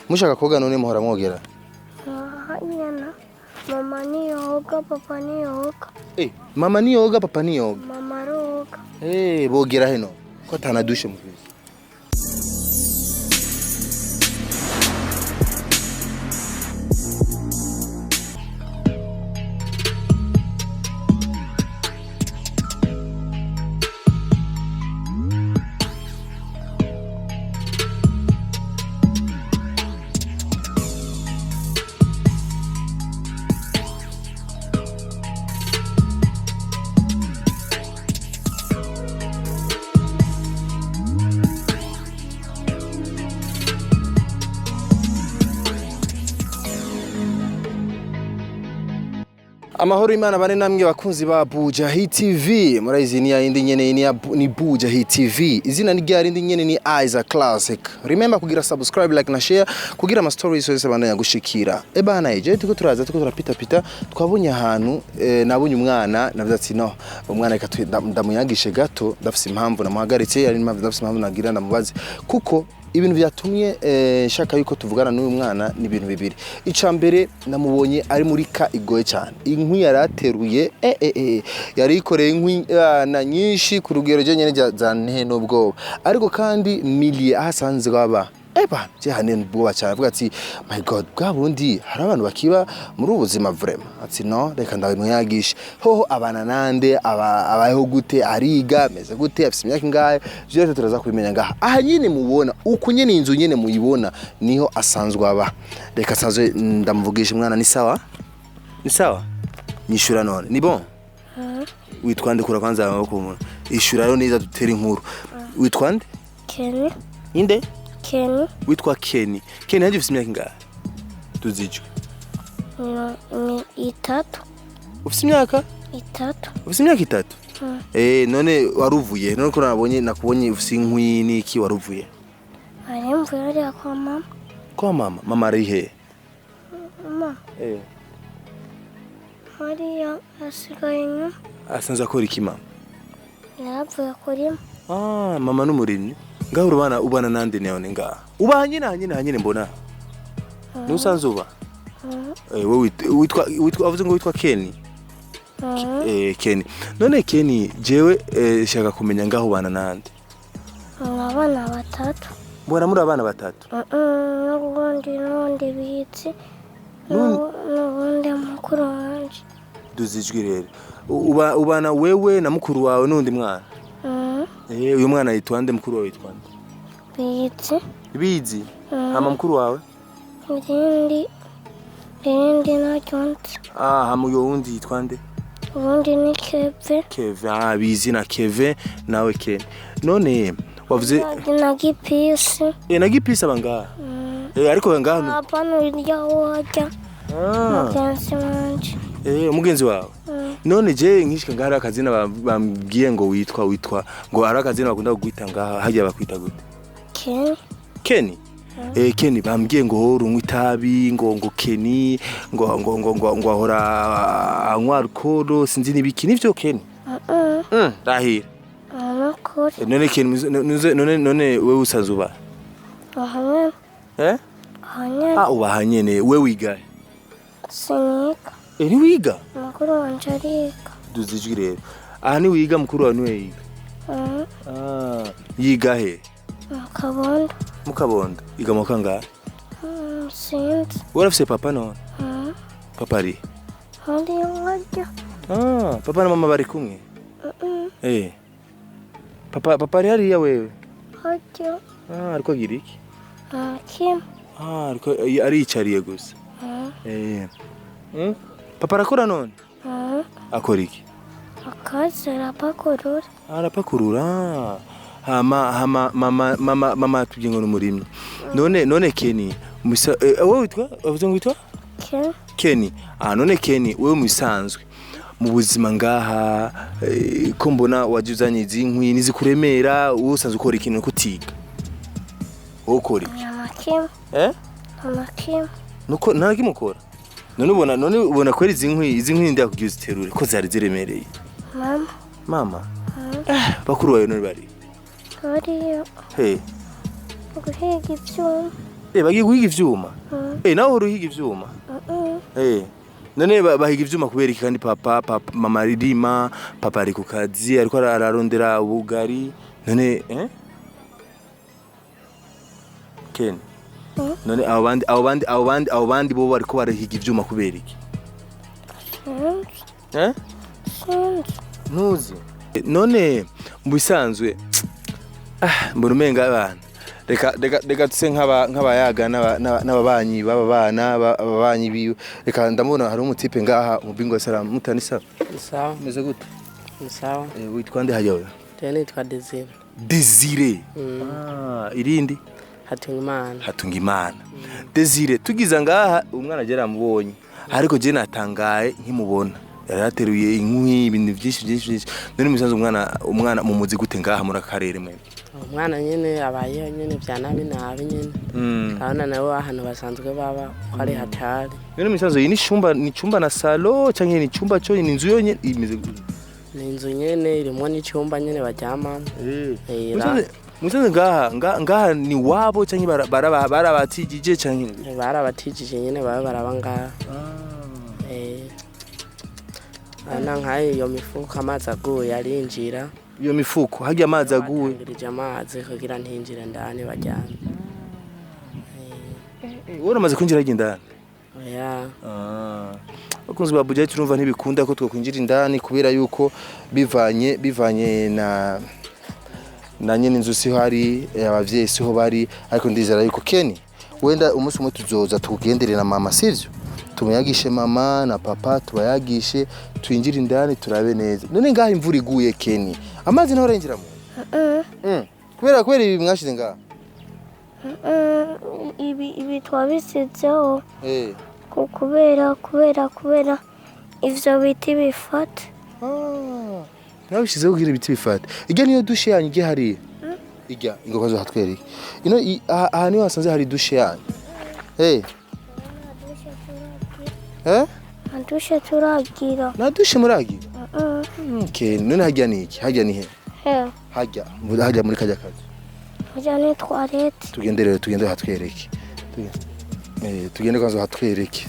Mushaka koga none muhora mwogera? Aha nyana. Mama niyoga, papa niyoga. Mama niyoga, papa niyoga. Mama aroga. Bogera heno ko atana dushe mufise. Amahoro Imana bane namwe bakunzi ba Buja Hit TV. Murayizi ni yindi nyene ni Buja Hit TV. Izina ni rya rindi nyene, ni Isaac Classic. Remember kugira subscribe, like na share kugira ama stories yose bandanya gushikira. Ebana, eje tuko turaza, tuko turapita pita, twabonye ahantu, nabonye umwana, navuze ati no umwana reka ndamuyagishe gato, ndafise impamvu namuhagaritse, ari impamvu, ndafise impamvu nagira ndamubaze, kuko ibintu byatumye nshaka yuko tuvugana n'uyu mwana ni ibintu bibiri. Ica mbere, namubonye ari muri ka igoye cyane, inkwi yarateruye, yari yikoreye inkwi na nyinshi ku rugero je nyene zanteye n'ubwoba. Ariko kandi milieu aho asanzwe aba, eba je hane ubwoba cyane, avuga ati my God, bwa bundi hari abantu bakiba muri ubu buzima vraiment. Ati no reka ndabimuyagishe, hoho abana nande, aba abayeho gute, ariga, ameze gute, afise imyaka ingahe? Vyose turaza kubimenya ngaha. Aha nyene mubona uku nyene, inzu nyene muyibona, niho asanzwe aba. Reka asanzwe ndamuvugisha. Umwana ni sawa, ni sawa. Nyishura none, ni bon? Witwa nde? Kura kwanza amaboko umuntu, ishura rero neza dutere inkuru. Witwa nde? Kenny. Inde? Kenny. Witwa Kenny. Kenny, haje ufise imyaka ingahe? Tuzijwe. Ni 3. Ufise imyaka? 3. Ufise imyaka 3. None waruvuye none ko nabonye, nakubonye ufise inkwi niki, waruvuye? Ari mvuye hariya kwa mama. Kwa mama? Mama ari he? Mama hariya asigaye inyuma. Asanzwe akora iki mama? Yaravuye kurima. Ah, mama n'umurimyi. Ngaho urabana, ubana nande none ngaha? Uba hanyene, hanyene, hanyene mbona ni usanzwe uba. Wowe witwa avuze ngo witwa Kenny? Kenny, none Kenny, jewe shaka kumenya ngaho ubana nande. Ni abana batatu. Mbona muri abana batatu. N'ubundi bitsi n'ubundi mukuru wanje. Duzijwi rero. Uba ubana wewe na mukuru wawe n'undi mwana? Uyu mwana yitwa nde? Mukuru wawe yitwa nde? Bitsi. Bizi. Hama mukuru wawe? Irindi naryo nzi. Ah, hama uyo wundi yitwa nde? Ubundi ni Keve. Keve. Ah, Bizi na Keve nawe Ken. None wavuze na Gipisi. Na Gipisi aba ngaha? Ariko ngaha Hapana, urya wajya. Ah. Mugenzi wanje. Umugenzi wawe. None je nkishika ngaha hari akazina bambwiye ngo witwa ngo hari akazina bakunda kukwita ngaha, hagiye bakwita gute? Kenny. Kenny. Kenny, bambwiye ngo hora unywa itabi, ngo Kenny ngo ahora anywa alcohol, sinzi nibiki, nivyo Kenny? Rahira. Amakuru. None Kenny, none wewe usanzwe uba Aha nyene. Eh? Aha nyene. Ah, uba hanyene. We wiga? Siniga. Ni wiga? Mukuru wanje ariga. Duzijwi rero. Aha ni wiga, mukuru wawe niwe yiga? Ah, yiga he? Mu Kabondo. Mu Kabondo. Yiga mu kangahe? Sinzi. Urafise papa none? Papa ari? Hariya wajya. Ah, papa na mama bari kumwe? Papa ari hariya wewe? Hajya. Ah, ariko agira iki? Nta kimwe. Ah, ariko ariyicariye gusa. Papa arakora none? Akora iki? Akazi, arapakurura. Arapakurura. Hama mama atubwiye ngo n'umurimyi. None Kenny, musa wowe witwa, wavuze ngo witwa? Kenny. Kenny. Ah, none Kenny, wewe musanzwe mu buzima ngaha, ko mbona waje uzanye izi nkwi nizikuremera, wowe usanzwe ukora ikintu kutiga? Wowe ukora iki? Nta na kimwe. Eh? Nta na kimwe. Nuko nta kimukora. None ubona kweri izi nkwi ndakugira uziterure ko zari ziremereye? Mama. Mama. Bakuru bawe none bari? Hariya. He? Guhiga ivyuma. Bagiye guhiga ivyuma. Nawe uhora uhiga ivyuma? None bahiga ivyuma kubera iki kandi papa mama aririma, papa ari ku kazi ariko ararondera ubugari none Ken. None abo bandi bo bariko barahiga ivyuma kubera iki? Sinzi. Eh? Sinzi. Ntuzi. None mu bisanzwe mbona umenga abana reka tuse nk'abayaga n'ababanyi b'aba bana ababanyi biwe. Reka ndamubona hari umutipe ngaha, umubingo wa salamu mutanisa. Sawa. Umeze gute? Ni sawa. Witwa nde hayoyo? Jewe nitwa Desire. Desire. Irindi? Hatungimana. Hatungimana Desire. Tugiza ngaha umwana agera amubonye, ariko je natangaye nkimubona yari ateruye inkwi, ibintu byinshi byinshi byinshi. None musanze umwana mumuzi gute ngaha muri aka karere mwe? Umwana nyene abayeho nyene vya nabi nabi nyene. Urabona nabo ahantu basanzwe baba ko ari hatari. None musanze iyi ni chumba, ni chumba na salon canke ni chumba cyo, ni inzu yonyene imeze gute? Ni inzu nyene irimwo n'icyumba nyene baryamamo. Musanze ngaha ngaha ni wabo canke barabatijije canke? Barabatijije nyene, baba baraba ngaha. Urabona nk'ayo iyo mifuko amazi aguye arinjira. Iyo mifuko harya amazi aguye? Batangirije amazi kugira ntinjire ndani baryame. Wowe uramaze kwinjira hirya indani? Oya. Abakunzi ba Buja, turumva ntibikunda ko twokwinjira indani kubera yuko bivanye na nyene inzu siho hari, abavyeyi siho bari, ariko ndizera yuko Kenny wenda umunsi umwe tuzoza tukugendere na mama, sivyo? Tumuyagishe mama na papa, tubayagishe, twinjire indani turabe neza. None ngaha imvura iguye, Kenny, amazi naho arinjira mu kubera ibi mwashize ngaha? Ibi twabisizeho kubera ivyo biti bifata. Ah, mwabishizeho kugira ibiti bifata. Ijya niyo douche yanyu ijya hariya? Ijya ingoka zo hatwereke ino aha niho hasanze hari douche yanyu? Nta douche turagira. Nta douche muragira? Mm. Okay, none hajya ni iki? Hajya ni he? He? Hajya muri kajya kazi. Harya ni toilette. Tugende rero, tugende hatwereke. Tugende kwanza hatwereke.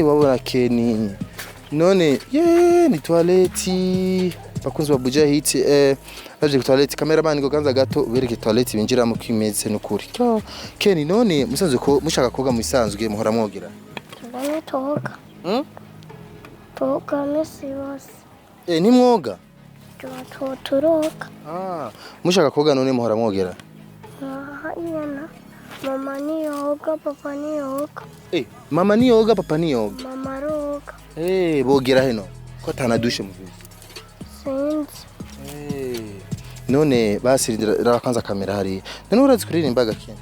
Wabona Kenny, none ye ni toilette. Bakunzi ba Buja Hit, baje ku toilette. Cameraman ngo ganza gato ubereke toilette binjiramo ko imeze n'ukuri. Cyo Kenny, none musanzwe ko mushaka koga mu bisanzwe muhora mwogera? Tugane toga. Toga misi yose. Nimwoga? Tuba turoga. Ah, mushaka koga none muhora mwogera? Aha nyana. Mama niyoga, papa niyoga. Mama niyoga, papa niyoga? Mama aroga. Bogera heno ko atana douche muvise? Sinzi. None basi raba kwanza kamera hariya. None urazi kuririmba ga Kenny?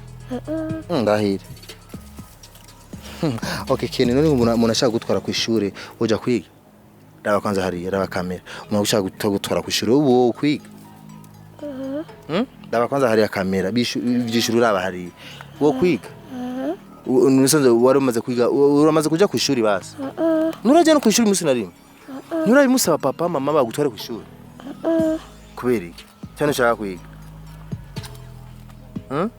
Mm. Ndahira. Okay Kenny, none umuntu ashaka gutwara ku ishure uja kwiga? Raba kwanza hariya, raba kamera. Umuntu ushaka gutwara ku ishure ubu wowe kwiga? Mhm. Raba kwanza hariya kamera, vyishura uraba hariya. Wo kwiga? Mhm. Nusanzwe wari umaze kwiga, uramaze kuja ku ishuri basi? Mhm. Nturajya no ku ishuri umunsi na rimwe? Nturabimusaba papa mama bagutware ku ishuri? Mhm. Kubera iki? Cyane ushaka kwiga? Hmm?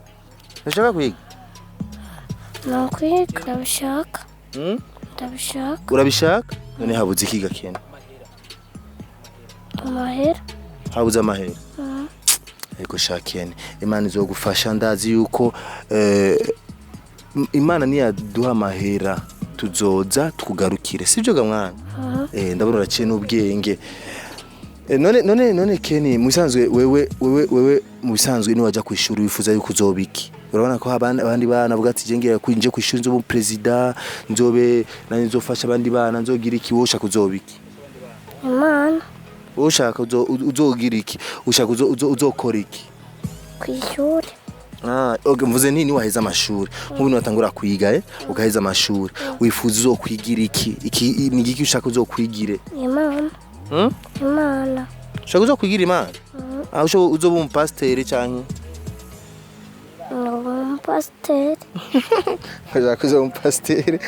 Ushaka kwiga? Nokwiga ndabishaka. Hmm? Ndabishaka. Urabishaka? None habuze ikiga Kenny? Amahera. Habuze amahera? Mhm. Ariko sha Kenny, Imana izogufasha. Ndazi yuko Imana niyaduha amahera tuzoza tukugarukire, sibyo ga mwana? Mhm. Ndabona uraciye n'ubwenge. None Kenny, mu bisanzwe wewe mu bisanzwe niwaja ku ishuri wifuza yuko uzoba iki? Urabona ko abandi bana bavuga ati je ngiye nje ku ishuri nzoba president, nzobe nanje nzofasha abandi bana, nzogira iki. Wowe ushaka uzoba iki? Imana. Wowe ushaka uzogira iki? Ushaka uzokora iki? Kw'ishuri. Ah, okay, mvuze nti niwaheza amashuri, nk'ubu niwatangura kwiga ugaheza amashuri, wifuza uzokwigira iki? Iki ni igiki ushaka uzokwigire? Imana. Hmm? Imana. Ushaka uzokwigira Imana? Mhm. Ah, ushaka uzoba umupasiteri canke? Ni umupasiteri. Ushaka uzoba umupasiteri?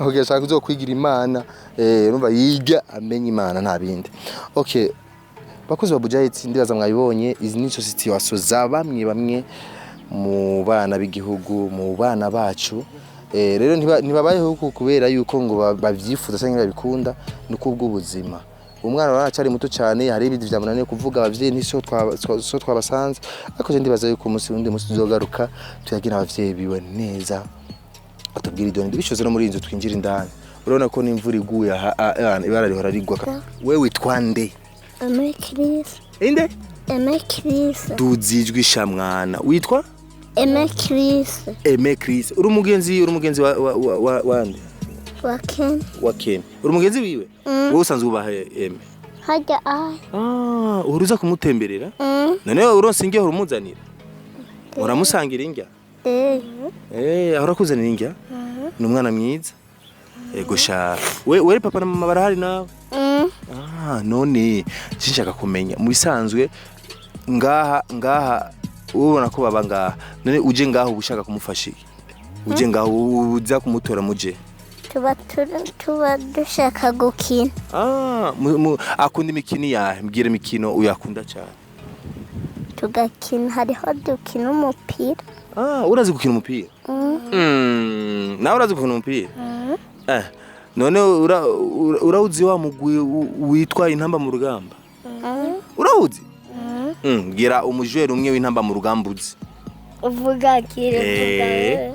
Okay, ushaka uzokwigira Imana. Urumva yiga amenya Imana nta bindi. Okay, bakozi ba Buja Hit, ndibaza mwabibonye, izi ni situation za bamwe bamwe Mu bana b'igihugu, mu bana bacu. Rero ntibabayeho uku kubera yuko ngo bavyifuza canke babikunda, ni kubw'ubuzima. Umwana aracari muto cyane, hari ibindi vyamunaniye kuvuga, abavyeyi ntiso so twabasanze. Ariko je ndibaza yuko umunsi wundi munsi tuzogaruka tuyagira abavyeyi biwe neza, batubwira idoni bishoze no muri iyi nzu. Twinjira indani, urabona ko n'imvura iguye aha, ibara rihora rigwa. We witwa nde? Aime Chris. Inde? Aime Chris. Duzijwi sha mwana, witwa? Aime Chris. Aime Chris. Uri umugenzi wa wande? Wa Ken. Wa Ken? Uri umugenzi wiwe? Wowe usanzwe ubaha Aime? Hajya ayi. Ah, uhora uza kumutemberera? Mm. None uronse indya, uhora umuzanira, uramusangira indya? Eh. Eh, ahora akuzanira indya? Ni umwana mwiza. Ego sha, we papa na mama barahari nawe? Mm. Ah, none nshaka kumenya, mu bisanzwe ngaha ubona ko baba ngaha, none uje ngaha uba ushaka kumufasha iki? Uje ngaha uza kumutora muje? Tuba dushaka gukina. Ah, akunda imikino yahe? Mbwira imikino uyakunda cyane. Tugakina, hariho dukina umupira. Ah, urazi gukina umupira? Mm. Nawe urazi gukina umupira? Eh, none urawuzi wa mugwi witwa Intamba mu Rugamba? Urawuzi? Bwira umujweri umwe w'Intamba mu Rugamba uzi. Uvuga kire. Eh.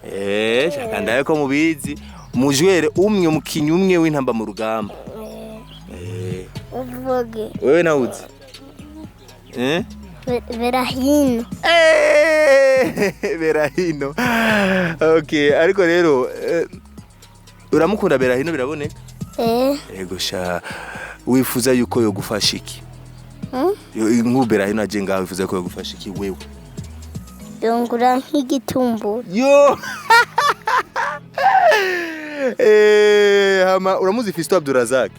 Eh, shaka ndaye ko mubizi. Umujwere umwe, umukinyi umwe w'Intamba mu Rugamba. Eh. Uvuge. Wewe nawe uzi? Eh? Berahino. Eh, Berahino. Okay, ariko rero uramukunda Berahino, biraboneka? Eh. Ego sha, wifuza yuko yogufasha iki? Mm? Nk'ubu Berahino aje ngaho, wifuza ko yogufasha iki wewe? Yongura nk'igitumbura. Yo! Hama uramuzi Fisto Abdurazak?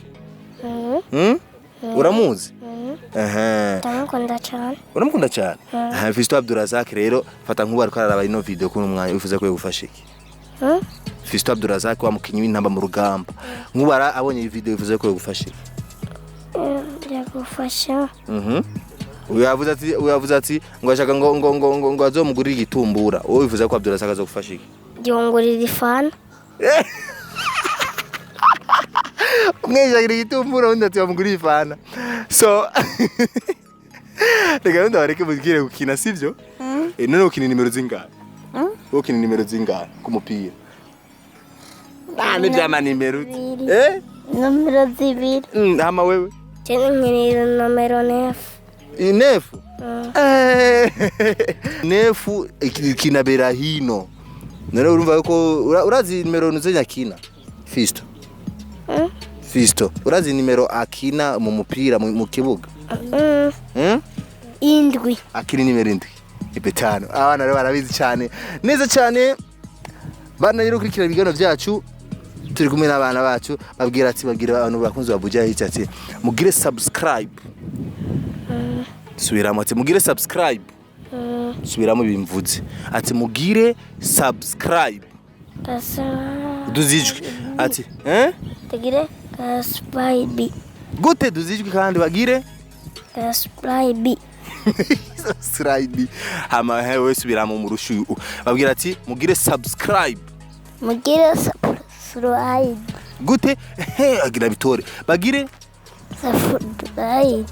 Mm. Hmm? Uramuzi? Aha. Ndamukunda cyane. Uramukunda cyane? Aha, Fisto Abdurazak rero, fata nk'ubu ariko araraba ino video kuno mwanya, wifuza ko yogufasha iki? Mm? Fisto Abdurazak, wa mukinyi w'Intamba mu Rugamba. Nk'ubu abonye iyi video, wifuza ko yogufasha iki? Yagufasha. Uyu yavuze ati ngo ashaka ngo azomugurire igitumbura. Wowe wifuza ko Abdurazak azogufasha iki? Yongurira ifana. Umwe yishakira igitumbura, undi ati bamugurire ifana. So reka rero ndabareke mubwire gukina, sibyo? Eh, none ukina nimero zingahe? Wowe ukina nimero zingahe ku mupira? Ah, ni vyama nimero. Zibiri. Eh? Nomero 2. Hama wewe? Cyane nkinira nomero 9. 9? Mm. Eh, 9 ikina Berahino. None urumva ko urazi nimero nuzenya akina Fisto? Mm. Fisto, urazi nimero akina mu mupira mu kibuga? Mm. Hmm? 7. Akina nimero 7. Ipetano. Abana rero barabizi cyane neza cyane. Bana rero, kurikira ibiganiro byacu, turi kumwe n'abana bacu. Babwira ati, babwira abantu bakunze babuja hirya ati mugire subscribe. Subiramo ati mugire subscribe. Subiramo bimvuze ati mugire subscribe. Gasa. Duzijwi ati eh? Tugire subscribe. Gute? Duzijwi kandi bagire. Subscribe. Subscribe. Hama hewe subiramo mu rushu, babwira ati mugire subscribe. Mugire subscribe. Gute? He, agira bitore, bagire. Subscribe.